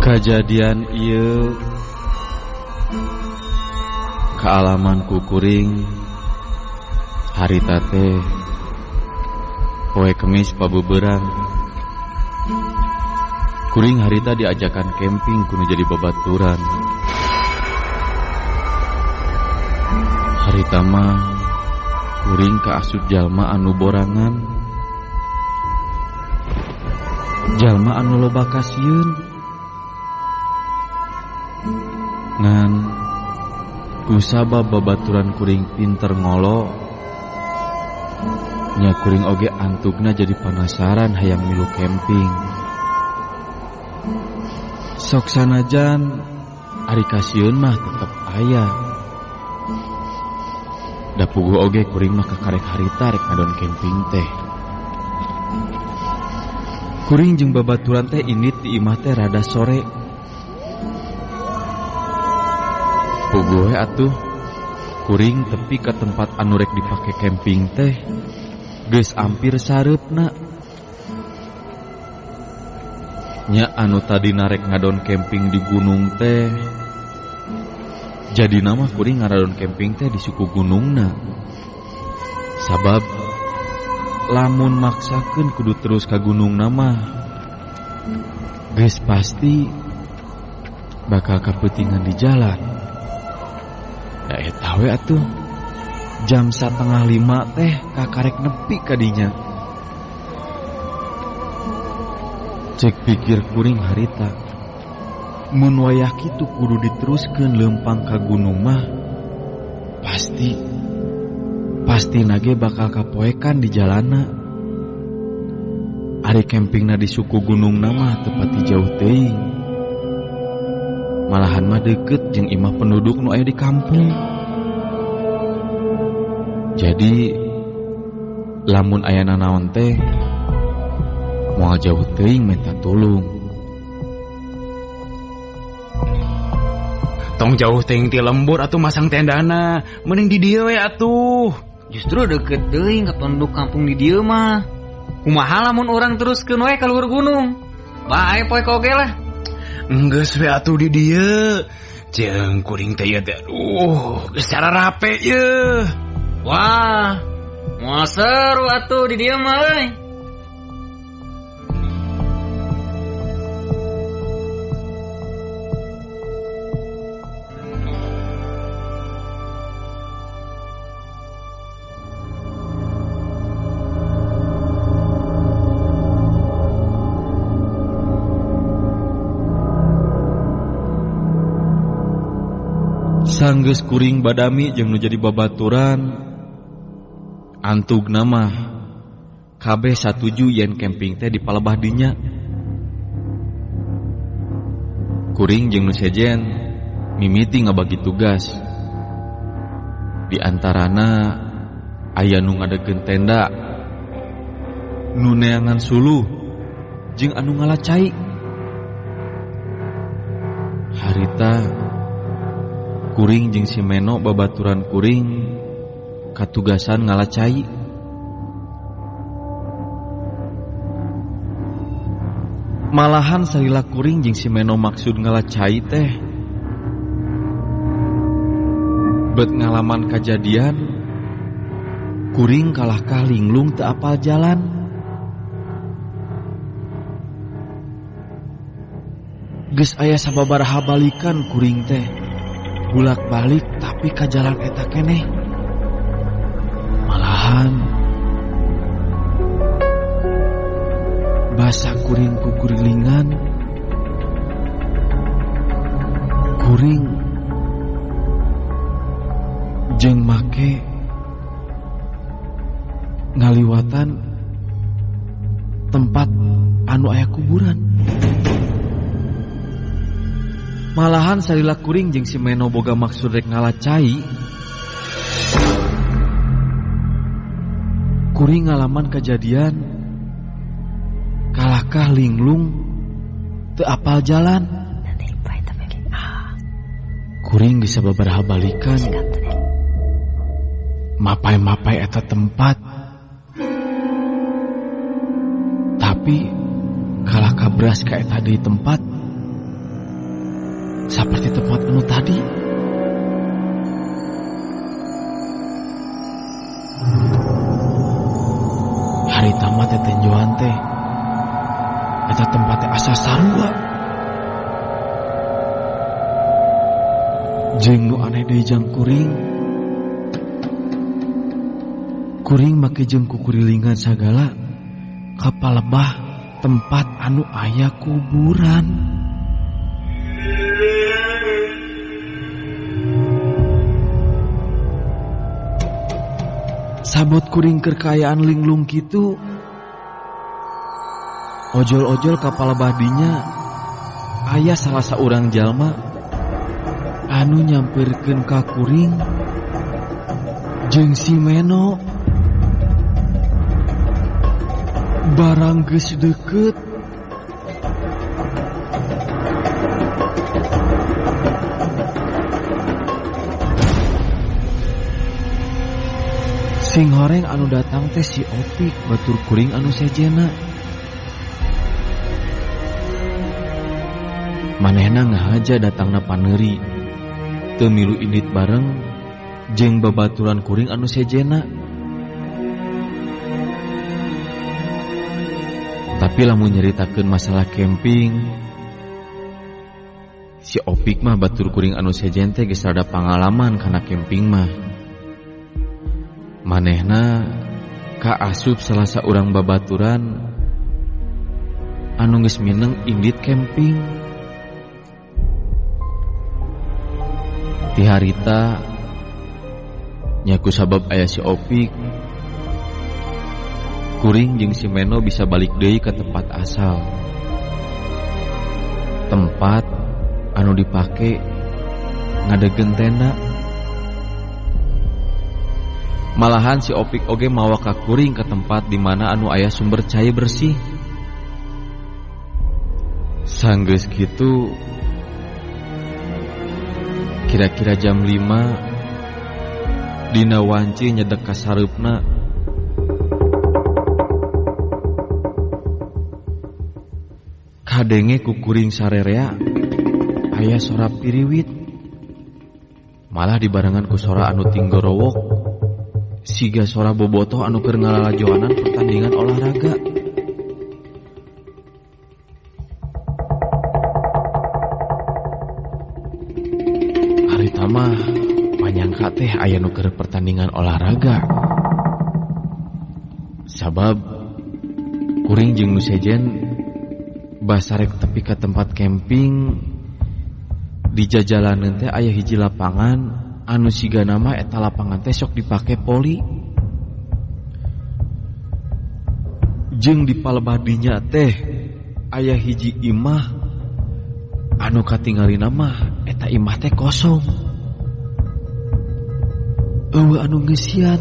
Kajadian ieu kaalaman ku kuring harita teh poe Kemis pabeberang. Kuring harita diajakan camping kudu jadi babaturan. Harita mah kuring kaasup jalma anu borangan, jalma anu loba kasieun. Ngan kusabab babaturan kuring pinter ngolo, nya kuring oge antukna jadi penasaran hayang milu camping. Sok sanajan ari kasieun mah tetep aya. Da puguh oge kuring mah kakarek harita rek ngadon camping teh. Kuring jeung babaturan teh indit di imah teh rada sore. Puguh we atuh kuring tepi ka tempat anu rek dipake camping teh geus ampir sareupna. Nya anu tadi narek ngadon camping di gunung teh, jadi nama kuring ngaradon camping teh di suku gunungna. Sabab lamun maksakeun kudu terus ka gunungna mah geus pasti bakal kapeutingan di jalan. Da eta we atuh jam 4:30 teh kakarek nepi ka dinya. Cek pikir kuring harita, mun wayah kitu kudu diteruskeun leumpang ka gunung mah pasti nage bakal kapoekan di jalana. Ari campingna di suku gunungna mah teu pati jauh teuing. Malahan mah deket jeung imah penduduk nu aya di kampung. Jadi lamun aya nanaon teh moal jauh teuing minta tulung. Tong jauh teuing ti lembur atuh masang tendana, mending di dieu we atuh. Justru deket teuing ka penduduk kampung di dieu mah. Kumaha lamun urang teruskeun we ka luhur gunung? Bae poe oge lah. Enggeus we atuh di dieu. Jeung kuring teh ieu teh aduh, geus cara rape ieu. Wah, moal seru atuh di dieu mah euy. Sanggeus kuring badami jeung nu jadi babaturan antugna mah kabeh satuju yen camping teh di palebah dinya. Kuring jeung nu sejen mimiti ngabagi tugas. Di antarana aya nu ngadegkeun tenda, nu neangan suluh, jeung anu ngala cai. Harita kuring jeung si Meno babaturan kuring katugasan ngala cai. Malahan salila kuring jeung si Meno maksud ngala cai teh bet ngalaman kajadian kuring kalahkah linglung teu apal jalan. Geus aya sababaraha balikan kuring teh bulak-balik tapi ka jalan eta keneh. Malahan basa kuring ku kurilingan, kuring jeung make ngaliwatan tempat anu aya kuburan. Malahan salila kuring jeung si Meno boga maksud rek ngala cai, kuring ngalaman kejadian kalahkah linglung teu apal jalan. Kuring bisa babaraha balikan mapai-mapai eta tempat, tapi kalahkah beras ka eta deui tempat Seperti tempat anu tadi. Harita mah tetenjoan teh. Eta tempat teh asa sarua. Jeung nu aneh deui jang kuring. Kuring make jeung kukurilingan sagala ka palebah tempat anu aya kuburan. Sabot kuring keur kaayaan linglung kitu. Ojol-ojol ka palebah dinya aya salah saurang jalma anu nyampeurkeun ka kuring jeung si Meno. Barang geus deukeut. Sing horeng anu datang teh si Opik batur kuring anu sejena. Manehna ngahaja datangna paneuri. Teu milu indit bareng jeung babaturan kuring anu sejena. Tapi lamun nyeritakeun masalah camping, si Opik mah batur kuring anu sejen teh geus rada pangalaman kana camping mah. Manehna kaasup salah saurang babaturan anu geus mineng indit camping. Ti harita nya ku sabab aya si Opik, kuring jeung si Meno bisa balik deui ke tempat asal. Tempat anu dipake ngadegen tenda. Malahan si Opik oge mawa ka kuring ke tempat di mana anu aya sumber cai bersih. Sanggeus kitu kira-kira jam 5 dina wanci nyedek ka sareupna. Kadenge ku kuring sarerea aya sora piriwit. Malah dibarengan ku sora anu tinggorowok siga sora bobotoh anu keur ngalalajoanan pertandingan olahraga. Harita mah panyangka teh aya nu keur pertandingan olahraga. Sabab kuring jeung nu sejen basarek tepi ka tempat camping di jajalaneun teh aya hiji lapangan anu siga nama eta lapangan teh sok dipake poli. Jeung di palebah dinya teh aya hiji imah anu katingalina mah eta imah teh kosong. Eueuh anu ngeusian.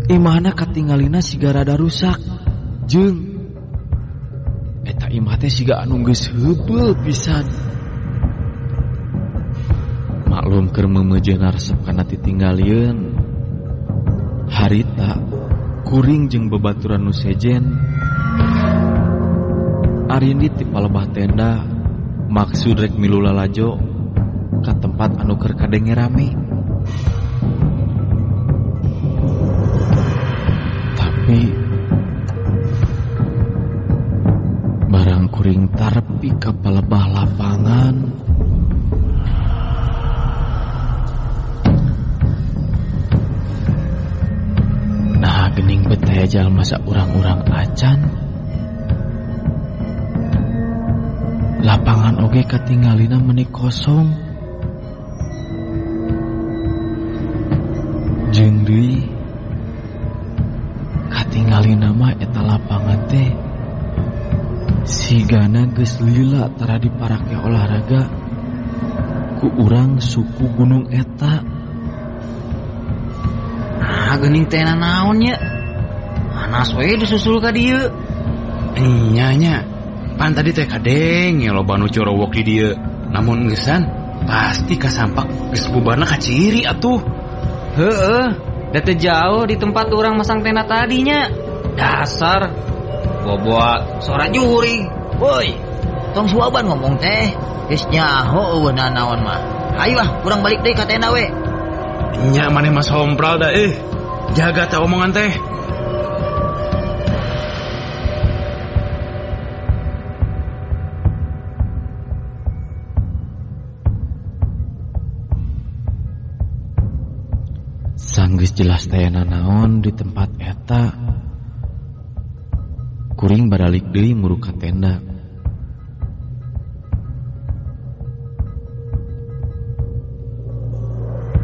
Imahna katingalina siga rada rusak jeung eta imah teh siga anu geus heubeul pisan. Maklum keur meumeujeuna resep kana titinggalieun. Harita kuring jeung babaturan nu sejen arindit ti palebah tenda maksud rek milu lalajo ka tempat anu keur kadenge rame. Tapi barang kuring tarpi ka palebah lapangan, nah gening betaya jalma saurang-urang acan. Lapangan oge katingalina meuni kosong. Jeung deui katingalina mah eta lapangan teh sigana geus lila tara diparake olahraga ku urang suku gunung eta. Nah geuning teh naon nya? Panas we disusul ka dieu. Nya nya. Pan tadi teh kadenge loba nu corowok di dieu. Namun geusan pasti kasampak geus bubarna kaciri atuh. Heeh, da teu jauh di tempat urang masang tenda tadinya. Dasar. Boboa sora jurig. Woi, tong suaban ngomong teh. Geus nyaho eueuh nanaon mah. Hayu ah, urang balik deui ka tenda we. Nya maneh mah sompral da euy. Jaga teh omongan teh. Sanggeus jelas teh nanaon di tempat eta. Kuring baralik deui muru ka tenda.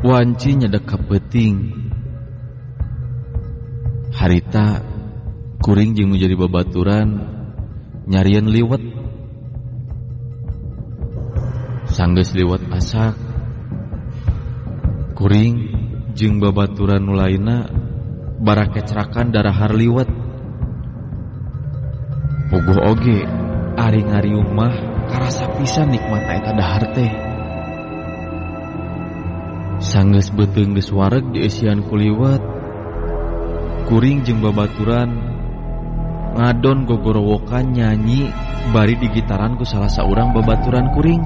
Wanci nyedek ka peuting. Harita kuring jeung nu jadi babaturan nyarieun liwet. Sanggeus liwet asak. Kuring jeung babaturan nu lainna barakecrakan darahar liwet. Puguh oge ari ngariung mah karasa pisan nikmatna eta dahar teh. Sanggeus beuteung geus wareg dieusian ku liwet. Kuring jeung babaturan ngadon gogorowokan nyanyi bari digitaran ku salah saurang babaturan kuring.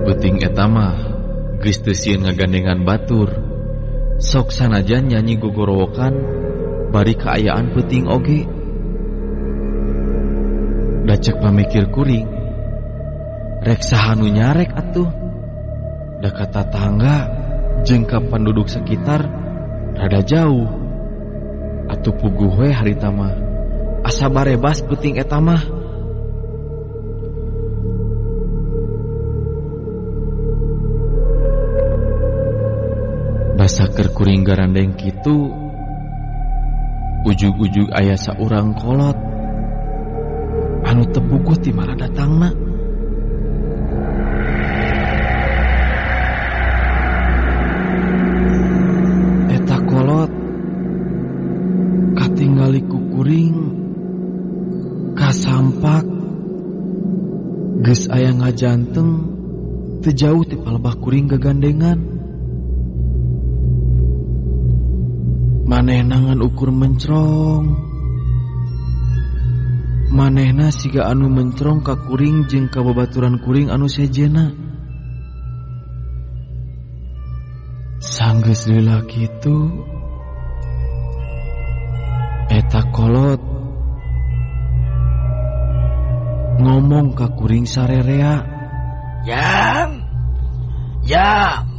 Beuting eta mah geus teu sieun ngagandengan batur. Sok sanajan nyanyi gogorowokan bari kaayaan peuting oge. Dacek pamikir kuring, rek saha nu nyarek atuh. Da ka tatangga jeung ka panduduk sekitar rada jauh. Atuh puguh we harita mah asa barebas peuting eta mah. Basa keur kuring garandeng kitu, ujug-ujug aya saurang kolot anu teu puguh ti mana datangna. Eta kolot katingali ku kuring kasampak geus aya ngajanteng teu jauh ti palebah kuring gagandengan. Manehna ngan ukur mencrong. Manehna siga anu mencrong ka kuring jeung ka babaturan kuring anu sejena. Sanggeus lila kitu eta kolot ngomong ka kuring sarerea. Jang, jang,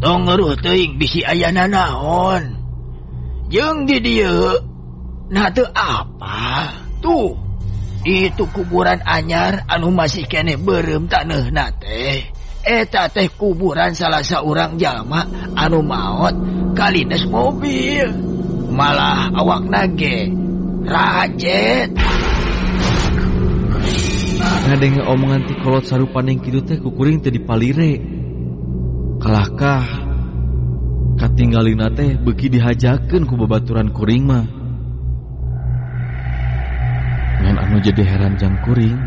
tong ngeruh teuing bisi aya nanaon. Jeung di dieu nah teu apa. Tuh, itu kuburan anyar anu masih keneh beureum taneuhna teh. Eta teh kuburan salah saurang jalma anu maot kalines mobil. Malah awakna ge rajet. Ngadenge omongan ti kolot sarupaning kitu teh ku kuring teu dipalire. Kalahkah katinggalina teh beuki dihajakeun ku babaturan kuring mah. Ngan anu jadi heran jang kuring,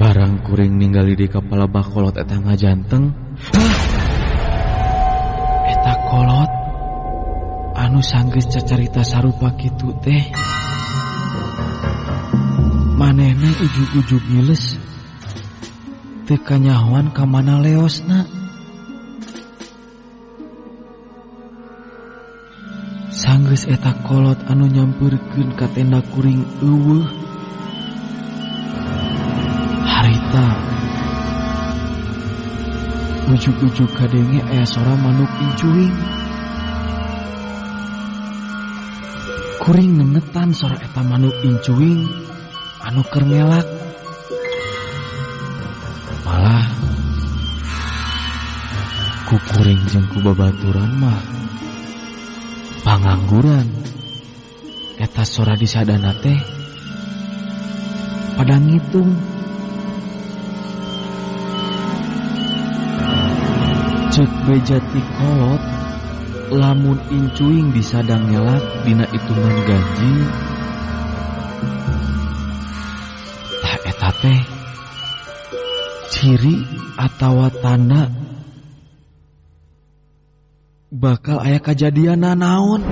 barang kuring ninggali di kapala bakolot eta ngajanteng. Eta kolot anu sanggeus cacarita sarupa kitu teh manehna ujug-ujug ngiles teu kanyahoan ka mana leosna. Sanggeus eta kolot anu nyampeurkeun ka tenda kuring eueuh. Harita ujug-ujug kadenge aya sora manuk incuing. Kuring nengetan sora eta manuk incuing anu keur ngelak. Malah ku kuring jeung ku babaturan mah pangangguran. Eta sora disadana teh pada ngitung. Cek beja ti kolot lamun incuing disadang ngelak dina hitungan gaji. Tah eta teh Ciri atawa tanda bakal aya kajadian nanaon.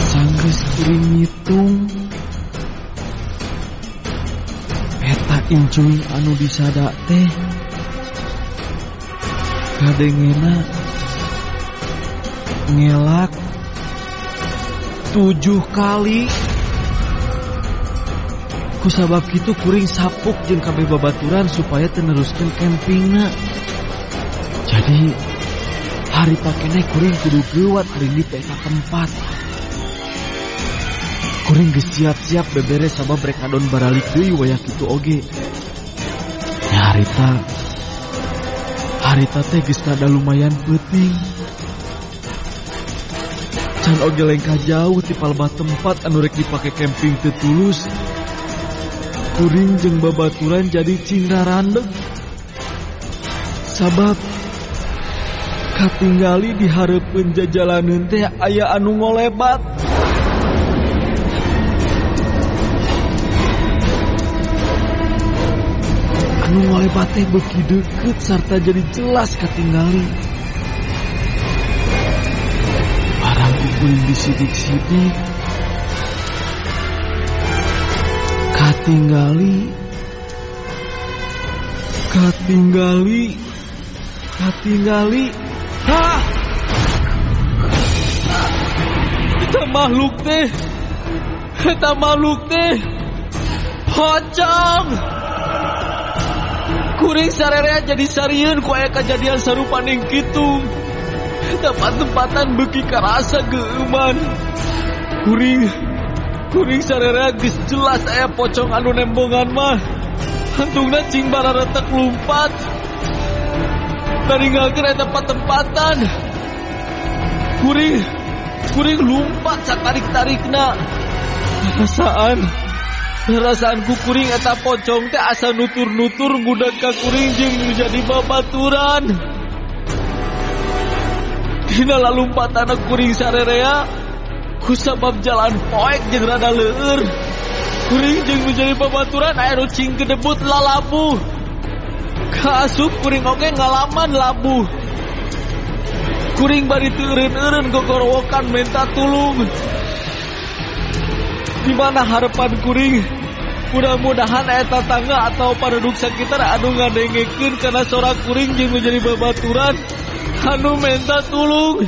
Sanggeus kuring ngitung eta incuing anu disada teh kadengena ngelak 7 kali. Kusabab kitu kuring sapuk jeung kabeh babaturan supaya teu neruskeun campingna. Jadi harita keneh kuring kudu geuwat rindit eta tempat. Kuring geus siap-siap beberes sabab rek ngadon baralik deui wayah kitu oge. Ya harita teh geus rada lumayan peuting. Can oge lengkah jauh ti palebah tempat anu rek dipake camping teu tulus. Kuring jeung babaturan jadi cing rarandeg. Sabab katinggali di hareupeun jajalaneun teh aya anu ngolebat. Anu ngolebat teh beuki deukeut sarta jadi jelas katinggali. Barang ku kuring disidik-sidik. Katinggali. Hah! Eta makhluk teh. Pocong. Kuring sarerea jadi sarieun ku aya kajadian sarupaning kitu. Tempat-tempatan beuki karasa geueuman. Kuring sarerea geus jelas aya pocong anu nembongan mah. Hantungna cing bararetek lumpat. Naringgalkeun eta tempat-tempatan. Kuring lumpat satarik-tarikna. Perasaan ku kuring eta pocong teh asa nutur-nutur ngudag ka kuring jeung nu jadi babaturan. Dina lalumpatana kuring sarerea kusabab jalan poek jeung rada leueur. Kuring jeung nu jadi babaturan aya nu cing kedebut lalabuh. Kaasup kuring oge ngalaman labuh. Kuring bari teu eureun-eureun gogorowokan minta tulung. Di mana harapan kuring? Mudah-mudahan eta tangga atau penduduk sekitar anu ngadengekeun kana sora kuring jeung nu jadi babaturan anu minta tulung.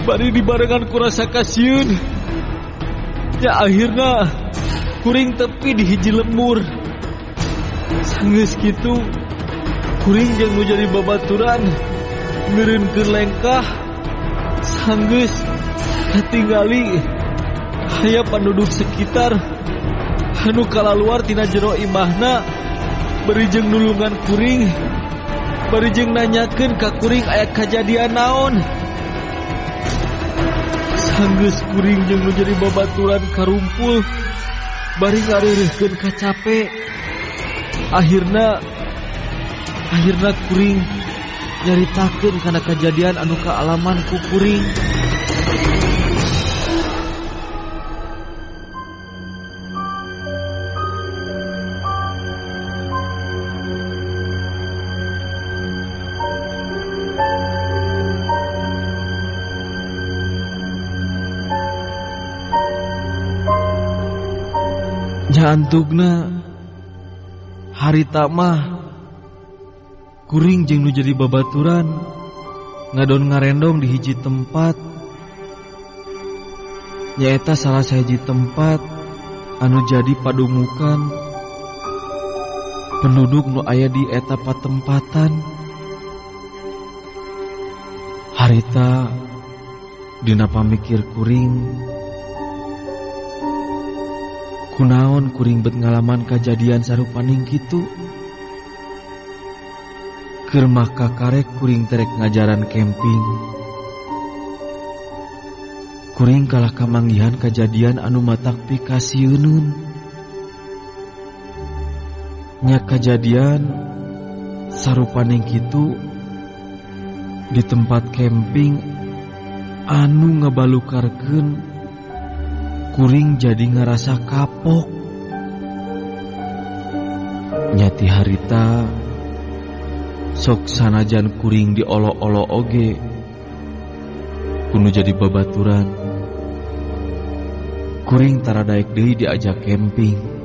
Bari dibarengan ku rasa kasieun. Ya akhirna kuring tepi di hiji lembur. Sanggeus kitu kuring jeung nu jadi babaturan ngeureunkeun lengkah. Sanggeus katinggali aya penduduk sekitar anu kalaluar tina jero imahna bari jeung nulungan kuring, bari jeung nanyakeun ka kuring aya kajadian naon. Sanggeus kuring jeung nu jadi babaturan karumpul bari ngareureuhkeun kacape. Akhirna kuring nyaritakeun kana kajadian anu kaalaman ku kuring. Jantugna harita mah kuring jeung nu jadi babaturan ngadon ngarendong di hiji tempat, nyaeta salah sahiji tempat anu jadi padumukan penduduk nu aya di eta patempatan. Harita dina pamikir kuring, kunaon kuring bet ngalaman kajadian sarupaning kitu. Keur mah kakarek kuring terek ngajaran camping. Kuring kalah kamanggihan kajadian anu matak pikasieunun. Nya kajadian sarupaning kitu di tempat camping anu ngabalukarkeun Kuring jadi ngerasa kapok. Nyati harita sok sanajan kuring diolo-olo oge kudu jadi babaturan. Kuring tara daek deui diajak camping.